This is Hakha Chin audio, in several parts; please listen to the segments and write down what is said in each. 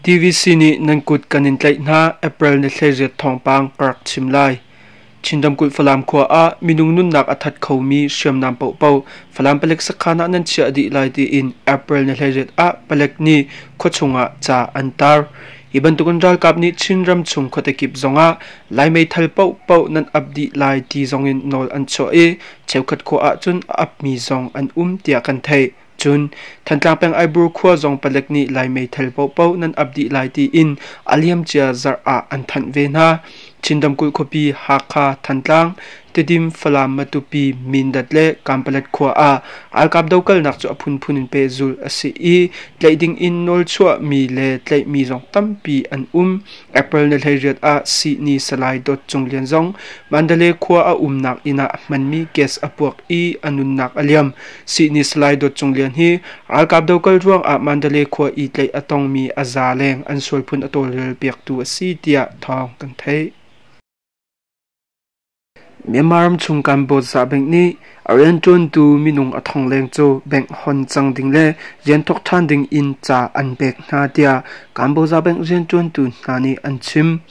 DVC nih nan kut kan in tlaih hna. April ni 18 thawngpang ka rak chim lai. Chin ramkulh Falam khua ah minung nunnak a that khomi hriamnam paohpaoh Falam palek sakhan ah nan chiah dih lai tiin April ni 18 ah palek nih khuachung ah ca an tar. Hi bantukin ralkap nih Chin ram chung khuate kip zongah Lai meithal paohpaoh nan ap dih lai ti zongin nawl an chuah i cheukhat khua ahcun a apmi zong an um tiah kan theih. Cun Thantlang peng Aibur khua zong palek nih Lai meithal paohpaoh nan ap dih lai tiin a liamcia zarh ah an thanh ve hna. Chin ramkulh khuapi Hakha, Thantlang, Tedim, Falam, Matupi, Mindat le Kanpalet khua ah ralkap dokalnak cu a phunphun in pehzulh a si i tlaih ding in nawlchuahmi le tlaihmi zong tampi an um. April ni 18 ah sihni Salai Dawt Cung Lian zong Mandalay khua a umnak inn ah a hmanmi gas a puak i a nunnak a liam. Sihni Salai Dawt Cung Lian hi ralkap dokal ruangah Mandalay khua i tlaih a tongmi a za leng an sualphun a tawlrel piaktu a si tiah thawng kan theih. Myanmar ramchung Kambodza bank nih a rianṭuantu minung a thong leng cu bank hon cang ding le rian thawk ṭhan ding in ca an pek hna tiah Kambodza bank rianṭuantu hna nih an chim.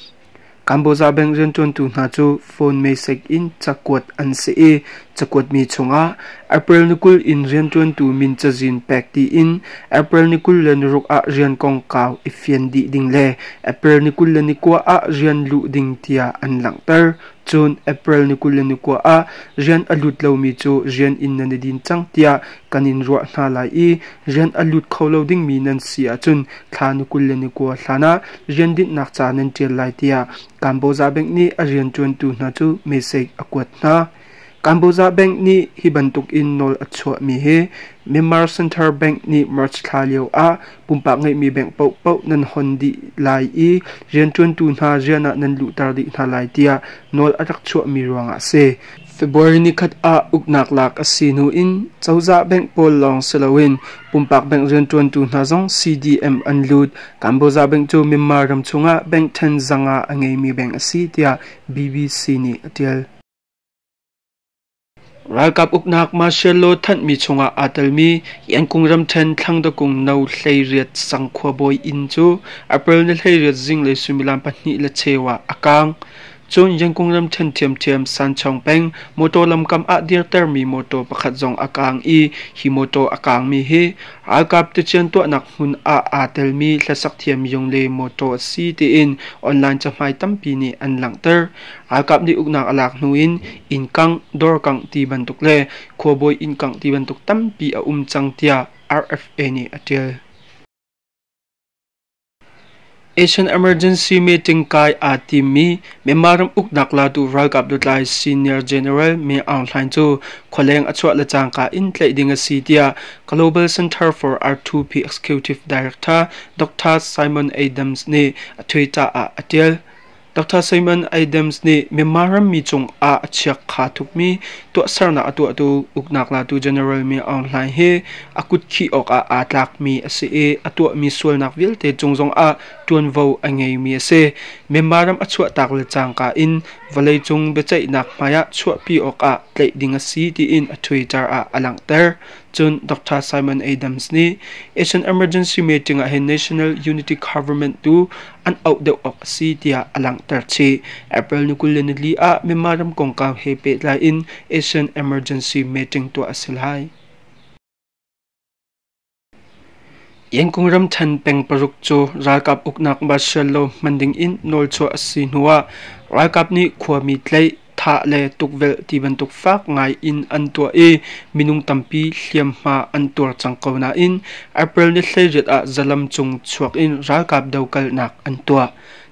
Kambodza bank rianṭuantu hna cu phone meisek in cakuat an si i cakuatmi chungah April ni 20 in rianṭuantu min cazin pek tiin April ni 26 ah rian kongkau i fian dih ding le April ni 29 ah rian luh ding tiah an langhter. Cun April ni 29 ah rian a lut lomi cu rian in nan i din cang tiah kan in ruah hna lai i rian a lut kho lo dingmi nan si ahcun thla ni 29 hlan ah rian dinhnak ca nan ṭial lai tiah Kamboja Bank nih a rianṭuantu hna cu message a kuat hna. Kamboja Bank nih hi bantuk in nawl a chuahmi hi Myanmar Central Bank nih March thla lio ah pumpak ngeihmi bank paohpaoh nan hon dih lai i rianṭuantu hna rian ah nan luhter dih hna lai tiah nawl a rak chuahmi ruangah a si. February nikhat ah uknak lak a si hnu in cozah bank pawl lawng si loin pumpak bank rianṭuantu hna zong CDM an lut. Kamboja Bank cu Myanmar ram chungah bank ṭhen zanga a ngeimi bank a si tiah BBC nih a ṭial. Ralkap uknak martial law thanhmi chungah aa telmi Yangon ramṭhen Thlangdakung No. 18 sang khuabawi inn cu April ni 18 zinglei suimilam 2:15 ah a kaang. Cun Yangon ramṭhen ṭhiamṭhiam Sanchong peng motor lamkam ah dirtermi motor pakhat zong a kaang i hi motor a kaangmi hi Ralkap tician tuahnak hmun ah aa telmi hlasakthiam Yongle mawṭaw a si tiin online cahmai tampi nih an langhter. Ralkap nih uknak a lak hnu in inn kangh, dawr kangh ti bantuk le khuabawi inn kangh ti bantuk tampi a um cang tiah RFA nih a ṭial. Asian Emergency Meeting kai aa timmi Myanmar ram uknak latu ralkap lutlai Senior General Min Aung Hlaing cu khualeng a chuah le cangka in tlaih ding a si tiah Global Center for R2P Executive Director Dr. Simon Adams nih a Twitter ah a ṭial. Dr. Simon Adams nih Myanmar rammi cungah a chiakha thukmi tuahsernak a tuahtu uknak latu General Min Aung Hlaing hi a kut khih awkah aa tlakmi a si i a tuahmi sualnak vialte cung zongah ṭuanvo a ngeimi a si. Myanmar ram a chuahtak le cangka in vawleicung biaceihnak hmaiah chuahpi awkah tlaih ding a si tiin a Twitter ah a langhter. Cun Dr. Simon Adams nih Asian Emergency Meeting ah hin National Unity Government tu an auh deuh awk a si tiah a langhter chih. April ni 24 ah Myanmar ram kongkau he pehtlai in Asian Emergency Meeting tuah a si lai. Yangon ramṭhen peng paruk cu ralkap uknak martial law hman ding in nawlchuah a si hnuah ralkap nih khuami tlaih, thah le tukvelh ti bantuk fak ngai in an tuah i minung tampi hliamhma an tuar cang ko nain April ni 18 ah zalam cung chuak in ralkap dokalnak an tuah.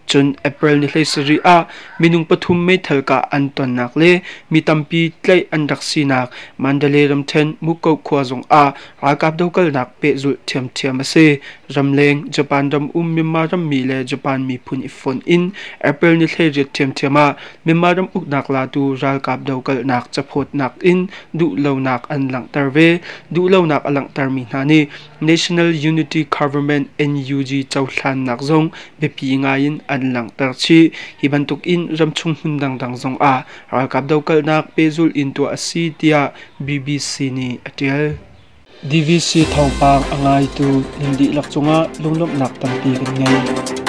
Cun April ni 17 ah minung pathum meithal kah an tonnak le mi tampi tlaih an rak sinak Mandalay ramṭhen Mukko khua zong ah ralkap dokalnak pehzulh ṭhiamṭhiam a si. Ramleng Japan ram um Myanmar rammi le Japan miphun i fonh in April ni 18 ṭhiamṭhiam ah Myanmar ram uknak latu ralkap dokalnak caphawtnak in duhlonak an langhter ve. Duhlonak a langhtermi hna nih National Unity Government NUG cohlannak zong biapi ngaiin an langhter chih. Hi bantuk in ramchung hmun dangdang zong ah ralkap dokalnak pehzulh in tuah a si tiah BBC nih a ṭial. DVC thawngpang a ngaitu nan dihlak cungah lunglawmhnak tampi kan ngei.